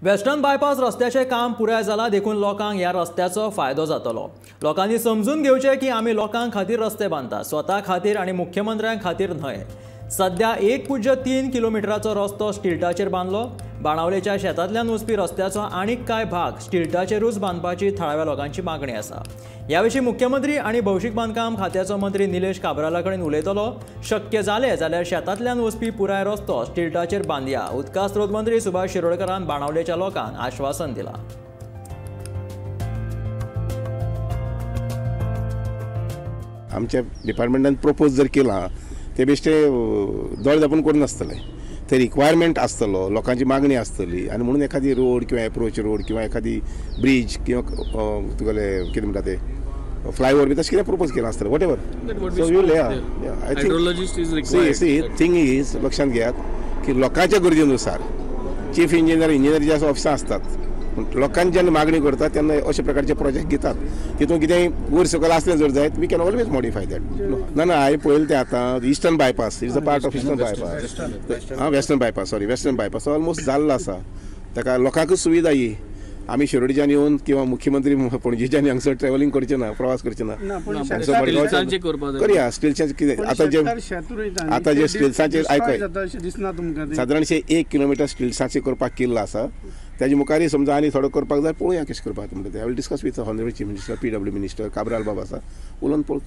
Western bypass रस्त्याचें काम पुराय जालां देखून लोकांक ह्या रस्त्याचो फायदो जातलो. लोकांनी समजून घेवचें की आमी लोकां खातीर रस्ते बांदता, स्वता खातीर आनी मुख्यमंत्र्यां खातीर न्हय. सध्या 1.3 किलोमिटराचो रस्तो स्टिल्टाचेर बांदलो. बाणावलेच्या शेतांतल्यान वचपी रस्त्याचो आनीक कांय भाग स्टिल्टाचेरूच बांदपाची थळाव्या लोकांची मागणी आसा. ह्या विशीं मुख्यमंत्री आनी भौशीक बांदकाम खात्याचो मंत्री निलेश काब्राला कडेन उलयतलो. शक्य जालें जाल्यार शेतांतल्यान वचपी पुराय रस्तो स्टिल्टाचेर बांदया. उदका स्रोत मंत्री सुभाष शिरोडकरान बाणावलेच्या लोकांक आश्वासन दिलां. आमच्या डिपार्टमेंटान प्रपोज जर केला ते बेश्टे दोळे दापून करून नासतले, ते रिक्वायरमेंट आसतलो, लोकांची मागणी आसतली आनी म्हणून एखादी रोड किंवा एप्रोच रोड किंवा एखादी ब्रीज किंवा तुगेले कितें म्हणटा ते फ्लायओवर बी तशें कितें प्रपोज केलां आसतलें, whatever. So you I think see see thing is लक्षांत घेयात की लोकांच्या गरजेनुसार चीफ इंजिनियर इंजिनियर जे आसा ऑफिसां आसतात, लोकांनी जेन्ना मागणी करतात तेन्ना अशे प्रकारचे प्रोजेक्ट घेतात. तितून कितेंय वयर सकयल आसलें जर जायत we can always modify that. ना ना हांवें पळयलें तें आतां eastern bypass is a part of eastern bypass. आं, western bypass, sorry, western bypass almost जाल्लो आसा. ताका लोकांकूच सुविधा ही. आमी शिरोडच्यान येवन किंवा मुख्यमंत्री पणजेच्यान हांगसर ट्रॅव्हलिंग करचें ना, प्रवास करचें ना. करया स्टिल्सांचें कितें आतां जे आतां जे स्टिल्सांचेर आयकय सादारणशें 1 किलोमिटर स्टिल्सांचें करपाक केल्लो आसा. ताजे मुखारय समजा आनी थोडो करपाक जाय, पळोवया कशें करपाक म्हणटा तें. I will discuss with honourable chief minister, PW minister Cabral बाब आसा, उलोवन पळोवया.